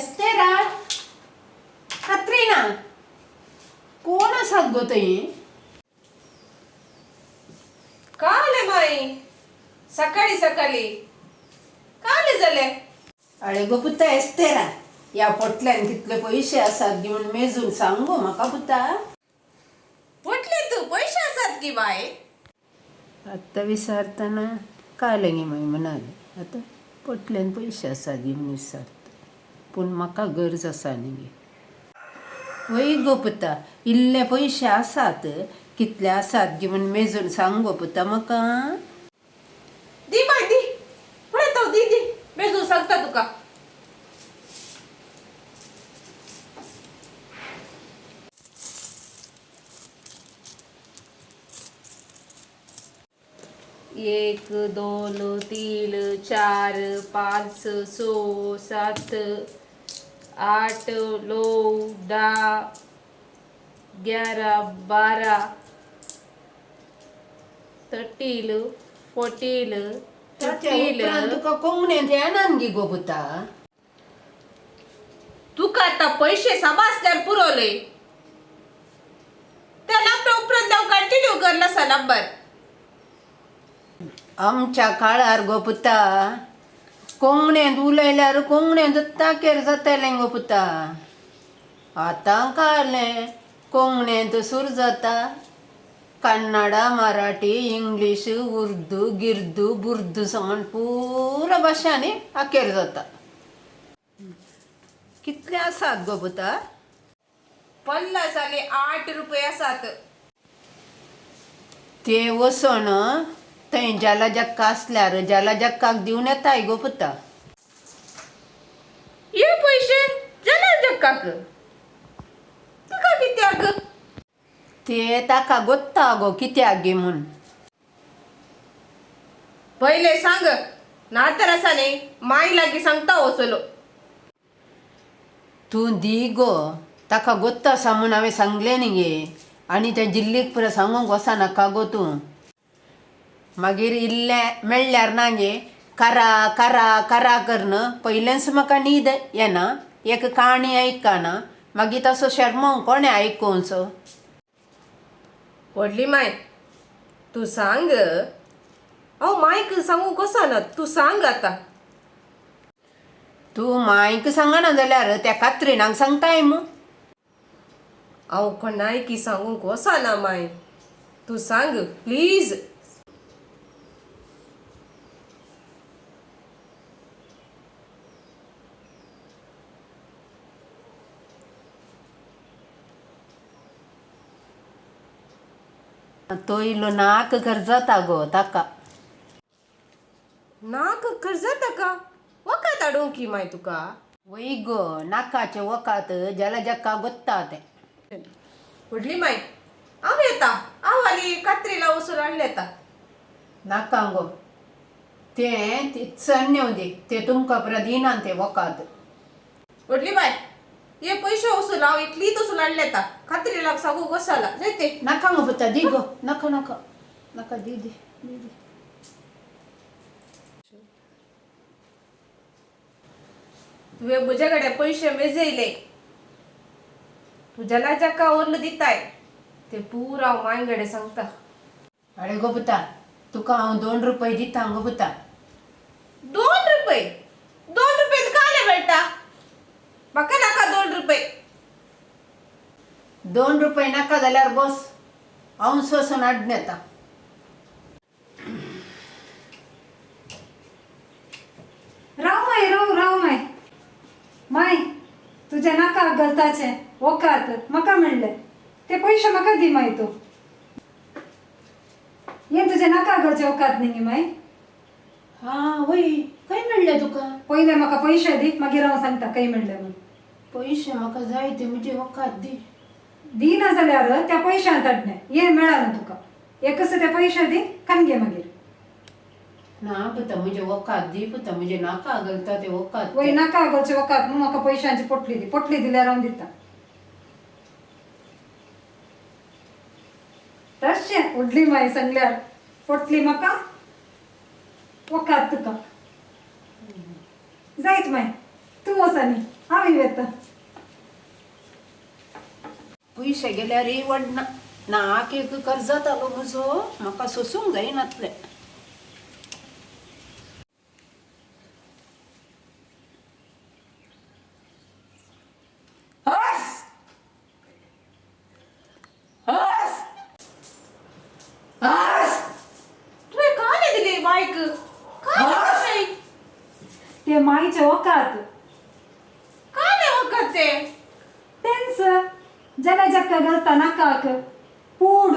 एस्तेरा, कात्रिना, कोण आसात गो थंय? काले माई, सकाळी सकाळी काले जाले? अळे गो पुता एस्तेरा, ह्या पोटल्यान कितले पयशे आसात घेवन मेजून सांग गो म्हाका पुता. पोटले तू पैसे आसात की बाय? आत्तां विसारतना कालें गे माई म्हणाले, आतां पोटल्यान पयशे आसात गी म्हूण विसारता, पूण म्हाका गरज आसा न्ही गे. वय गो पुता, इल्ले पयशे आसात, कितले आसात गी म्हूण मेजून सांग गो पुता म्हाका. दी बाय दी, पळयता हांव, दी दी, मेजून सांगता तुका. एक, दोन, तीन, चार, पाच, स, सात, आठ, 9, 10, 11, 12, 13, 14, ताच्या 15. उपरांत तुका कोंकणींत येनान गी गो पुता? तुका आतां पैशे साबासल्यार पुरवले. त्या नंबर उपरांत हांव कंटिन्यू करला सा नंबर. आमच्या काळार गो पुता, कोंकणींत उलयल्यार कोंकणींत ताकेर जातालें गो पुता. आतां कालें कोंकणींत सूर जाता, कन्नडा, मराठी, इंग्लीश, उर्दू, गिर्दू, बुर्दू सांगून पुरो भाशांनी अखेर जाता. कितले आसात गो पुता? 50 आनी 8 रुपये आसात. ते वचोन थंय जलजक्का आसल्यार जलजक्काक दिवन येताय गो पुता. हे पैशे जलजक्काक तुका कित्याक? ते ताका गोत्ता गो कित्याक गे म्हूण. पयले सांग, ना तर आसा न्ही माय लागीं सांगता वचलो. तूं दी गो, ताका गोत्ता आसा म्हूण हांवें सांगलें न्ही गे. आनी त्या जिल्लीक पुरो सांगूंक वचनाका गो तूं. मागीर इल्लें मेळ्ळ्यार ना गे करा करा करा करन पयलेंच म्हाका न्हीद येना, एक काणी आयकना, मागीर तसो शर्मो कोणें आयकुचो? व्हडली माय, तूं सांग. हांव मायक सांगूंक वचना, तूं सांग आतां. तूं मायक सांगना जाल्यार त्या कात्रिनाक सांगताय मू. हांव कोणायकी सांगूंक वचना माय, तूं सांग प्लीज. तो इल्लो नाक करजाता गो ताका. नाक करजाता का? वखद हाडूंक की माय तुका? वय गो, नाकाचें वखद जलजक्का गोत्ता तें. व्हडली माय, हांव येता, हांव हालीं कात्रीला वचून हाडलें येता. नाका गो, तें तितसन दी, तें तुमकां परत दिना तें वखद. व्हडली बाय, हे पयशे वसूल हांव इतलीच वसूल हाडले येता, कात्रीलाक सांगूंक वचना जायते. नाका गो पुता, दी गो, नाका नाका नाका, दी दी दी दी. तुवें म्हजे कडेन पयशे मेजयले, तुज्या लाजाका व्हरून दिताय ते पुरो हांव माय कडेन सांगता. अरे गो पुता, तुका हांव 2 रुपये दिता गो पुता. 2 रुपये? 2 रुपये काले मेळटा? म्हाका नाका 2 रुपये. 2 रुपये नाका जाल्यार बस, हांव सोसून हाडून येता. राव माय, राव राव माय. माय, तुज्या नाका गलताचें वखद म्हाका मेळ्ळें, ते पयशे म्हाका दी माय. तूं हें तुजें नाका गलचें वखद न्ही गे माय? हां वय, खंय मेळ्ळें तुका? पयलें म्हाका पयशे दी, मागीर हांव सांगता खंय मेळ्ळें म्हूण. पयशे म्हाका जाय ते म्हजें वखद दी. दिना जाल्यार त्या पयशांत हाडलें हें मेळना तुका, एकच ते पयशे दी, कान घे मागीर. ना पुता, म्हजें वखद दी पुता, म्हजें नाका घालता तें वखद. वय, नाका घालचें वखद म्हूण म्हाका पयशांची पोटली दी, पोटली दिल्यार हांव दिता. तशें व्हडली माय सांगल्यार पोटली म्हाका, वखद तुका जायत माय. तूं वचानी, आमी वेता. पयशे गेल्यार वडना नाक एक कर्ज जातालो म्हजो, म्हाका सोसूंक जायनातलें. तुवें काले दिले बायक? काले? ते माईचे वकात. काले वखत ते? तेंच जलजक्क घालता नाकाक पूड.